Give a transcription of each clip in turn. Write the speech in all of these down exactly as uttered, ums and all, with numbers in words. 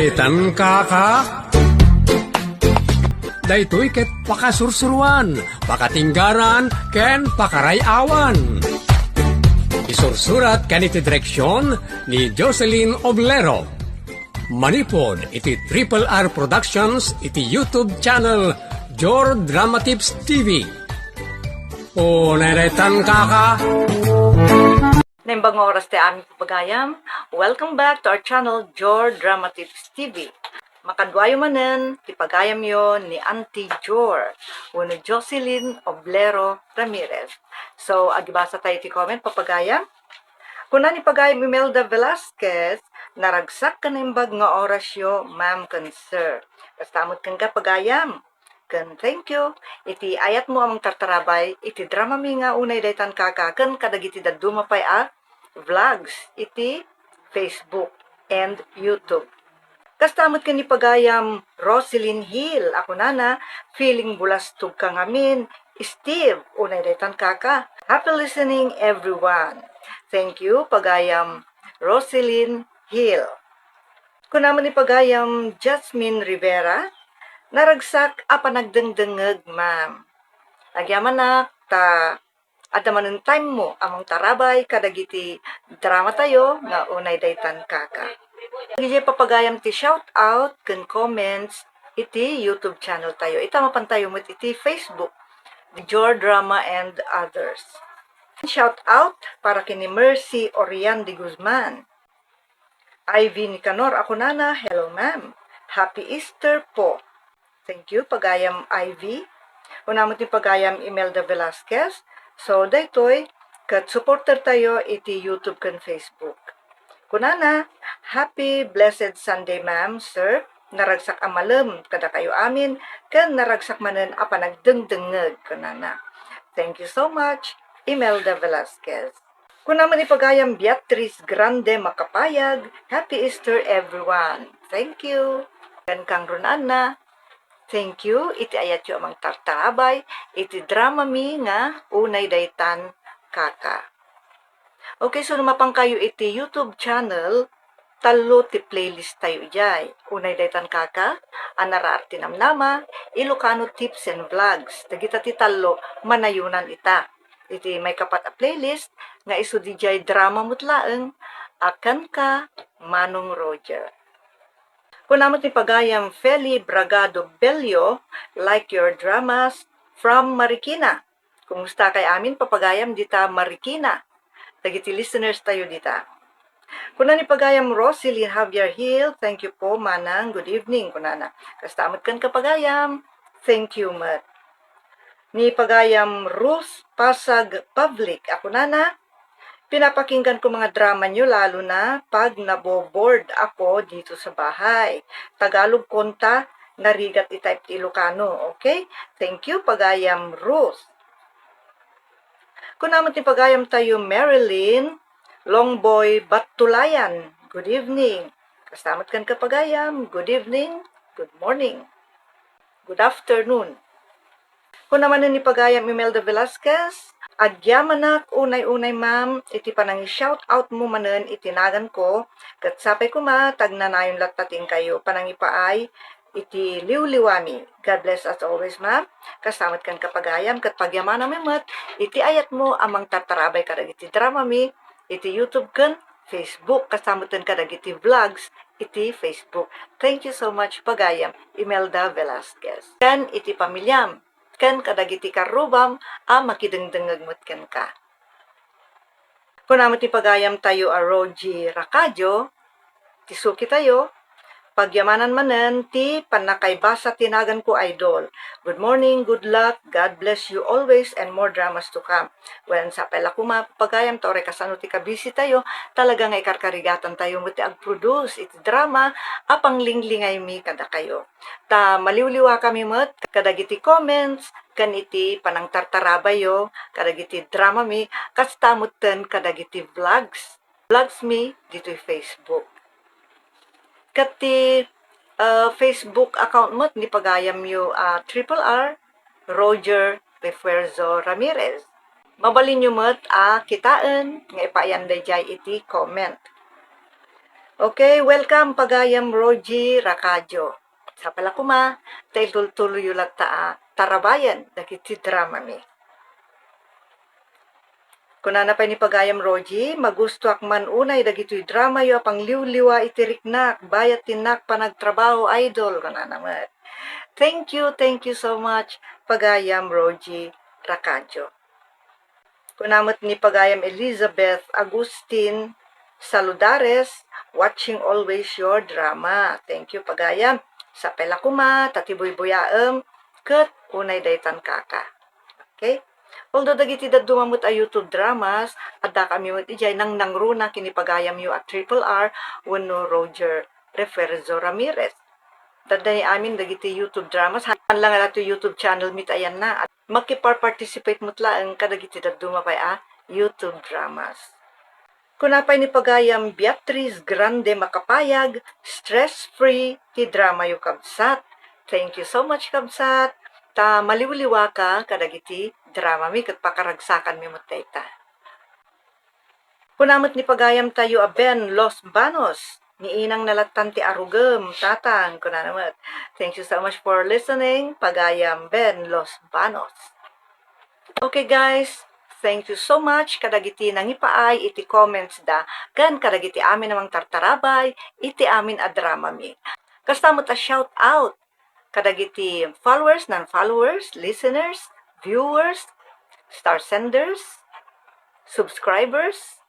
Itan kaka. Daytoy ket pakasursuruan, pakatinggaran, ken pakaray-awan. Isursurat ken iti direksion ni Jocelyn Oblero. Manipud iti Triple R Productions iti YouTube channel Jor Drama Tips T V. Unay daytan kaka. Naimbag nga oras ti amin pagayam. Welcome back to our channel, Jor Drama Tips T V. Makaduayo manen ti pagayamyo ni Auntie Jor wenno Jocelyn Oblero Ramirez. So, agibasa tayo ti comment, papagayam. Kuna ni pagayam Imelda Velasquez, naragsak ken naimbag nga orasyo, ma'am ken sir. Kasta met kenka, pagayam. Ken thank you iti ayatmo a mangtartarabay iti dramami nga unay daytan kaka ken kadagiti dadduma pay a vlogs iti Facebook and YouTube. Kasta met ken ni pagayam Roselyn Hill a kunana, "Feeling bulastog ka ngamin, Steve, unay daytan kaka." Happy listening, everyone. Thank you, pagayam Roselyn Hill. Kuna met ni pagayam Jasmine Rivera, "Naragsak a panagdengdengngeg, ma'am." Agyamanak ta adda manen time mo a mangtarabay kadagiti drama tayo nga unay daytan kaka. Dagiti papagayam ti shout out ken comments iti YouTube channel tayo. Ita mapan tayo met iti Facebook, The Jor Drama and Others. Shout out para kini Mercy Orian de Guzman. Ivy Nicanor a kunana, "Hello, ma'am. Happy Easter po." Thank you, pagayam Ivy. Kuna met ni pagayam Imelda Velasquez. So, daytoy, ket supporter tayo iti YouTube ken Facebook. Kunana, "Happy blessed Sunday, ma'am, sir. Naragsak a malem kadakayo amin, ken naragsak manen a panagdengdengngeg," kunana. Thank you so much, Imelda Velasquez. Kuna met ni pagayam Beatriz Grande Makapayag, "Happy Easter, everyone." Thank you. Ken kang Ron Anna, thank you iti ayatyo a mangtartarabay iti dramami nga unay daytan kaka. Okay, so no mapankayo iti YouTube channel, tallo ti playlist tayo idiay. Unay daytan kaka, Anaraar ti Namnama, Ilocano Tips and Vlogs. Dagita ti tallo, manayunan ita. Iti maikapat a playlist nga isu didiay drama met laeng a Kenka, Manong Roger. Kuna met ni pagayam Feli Bragado Bello, "Like your dramas from Marikina." Kumusta kay amin, papagayam dita Marikina? Dagiti listeners tayo dita. Kuna ni pagayam Rosilyn Javier Hill, "Thank you po, Manang. Good evening," kunana. Kasta met kenka, pagayam. Thank you met. Ni pagayam Ruth Pasag Pavlik a kunana, "Pinapakinggan ko mga drama nyo, lalo na pag nabo-bored ako dito sa bahay. Tagalog konta, narigat i-type ti Ilocano." Okay? Thank you, pagayam Ruth. Kuna met ni pagayam tayo, Marilyn Longboy Batulayan. Good evening. Kasta met kenka, pagayam. Good evening. Good morning. Good afternoon. Kuna manen ni pagayam Imelda Velasquez, "Agyamanak unay-unay, ma'am, iti panangi-shout out mo manen iti nagan ko, ket sapay koma ta agnanayon latta ti inkayo panangipaay iti liwliwami." God bless as always, ma'am. Kasta met kenka, pagayam, ket pagyamanami met iti ayatmo a mangtartarabay kadagiti dramami iti YouTube ken Facebook, kasta metten kadagiti vlogs iti Facebook. Thank you so much, pagayam Imelda Velasquez. Ken iti pamiliam, ken kadagiti karrubam a makidengdengngeg met kenka. Kuna met ti pagayam tayo a Rogie Racadio, ti suki tayo, "Pagyamanan manen ti pannakaibasa ti nagan ko, idol. Good morning, good luck, God bless you always, and more dramas to come." Wen, sapay la koma, pagayam, ta uray kasano ti kabisi tayo, talaga nga ikarkarigatan tayo met ti agproduce iti drama a panglinglingaymi kadakayo. Ta maliwliwakami met kadagiti comments ken iti panangtartarabayyo kadagiti dramami, kasta metten kadagiti vlogs, vlogsmi ditoy Facebook. Ket ti, ah, Facebook account met ni pagayamyo a Triple R, Roger Refuerzo Ramirez. Mabalinyo met a kitaen nga ipaayanda idiay iti comment. Okay, welcome, pagayam Rogie Racadio. Sapay la koma, ta itultuloyyo latta a tarabayen dagiti dramami. Kunana pay ni pagayam Rogie, "Magustoak man unay dagitoy dramayo a pangliwliwa iti riknak, bayat ti innak panagtrabaho, idol," kunana met. Thank you, thank you so much, pagayam Rogie Racadio. Kuna met ni pagayam Elizabeth Agustin Saludares, "Watching always your drama." Thank you, pagayam. Sapay la koma, ta ti buybuyaem, ket unay daytan kaka. Okay? Although dagiti dadduma met a YouTube dramas, adda kami met idiay nangnangruna ken ni pagayamyo a Triple R wenno Roger Refuerzo Ramirez. Adda ni amin dagiti YouTube dramas, haan la nga daytoy YouTube channel mi ti ayanna. Makiparparticipate met laeng kadagiti dadduma pay a YouTube dramas. Kuna pay ni pagayam Beatriz Grande Makapayag, "Stress-free ti dramayo, kabsat." Thank you so much, kabsat. Ta maliwliwaka kadagiti dramami ket pakaragsakanmi met dayta. Kuna met ni pagayamtayo a Ben Los Banos, "Niinang nalattan ti arugem, tatang," kunana met. Thank you so much for listening, pagayam Ben Los Banos. Okay, guys, thank you so much kadagiti nangipaay iti comments da ken kadagiti amin a mangtartarabay iti amin a dramami. Kasta met a shout out kadagiti followers, non-followers, listeners, viewers, star senders, subscribers,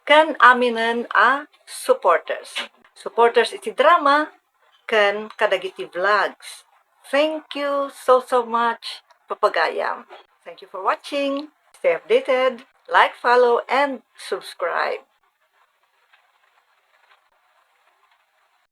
ken aminen a supporters. Supporters iti drama ken kadagiti vlogs. Thank you so, so much, papagayam. Thank you for watching. Stay updated. Like, follow, and subscribe.